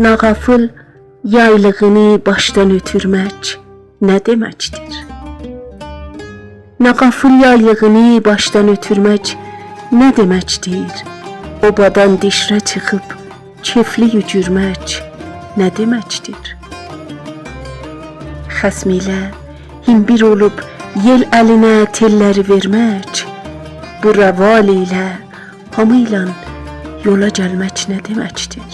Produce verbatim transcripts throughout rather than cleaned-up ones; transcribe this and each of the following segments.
ناغافیل یایلیغینی باشدان اؤتورمک نه دئمکدیر؟ ناغافیل یایلیغینی باشدان اؤتورمک نه دئمکدیر؟ اوبادان دیشره چیخیب کئفلی یوگورمک نه دئمکدیر؟ خصم ایله هیمبیر اولوب یئل الینه تئللری وئرمک، بو روال ایله هامی ایله یولا گلمک نه دئمکدیر؟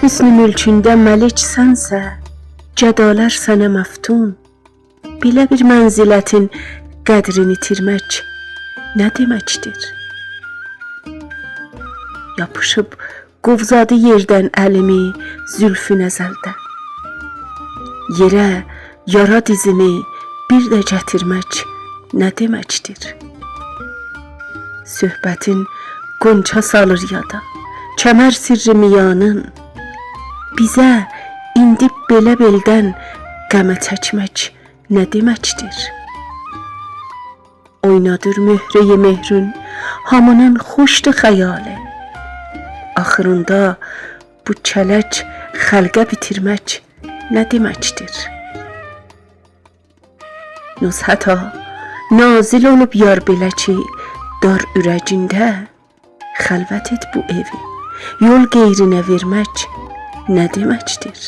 حسن ملکونده ملکسنسه، گدالار سنه مفتون، بئله بیر منزلتین قدرینی ایتیرمک نه دئمکدیر؟ یاپیشیب قووزادی یئردن الیمی زولفون ازلده، یئره یارا دیزینی بیر ده گتیرمک نه دئمکدیر؟ صحبتین غنچه سالیر یادا، کمر سرّی میانین، بیزه ایندی بئله بئلدن غمه چکمک نه دئمکدیر؟ اوینادیر مهره‌ی مهرون هامینین خوشدور خیالی، آخیریندا بو کلک خلقه بیتیرمک نه دئمکدیر؟ نزهتا، نازل اولوب یار بئله کی دار اورگینده، خلوت ائت بو ائوی، یول غیرینه وئرمک نه دئمکدیر؟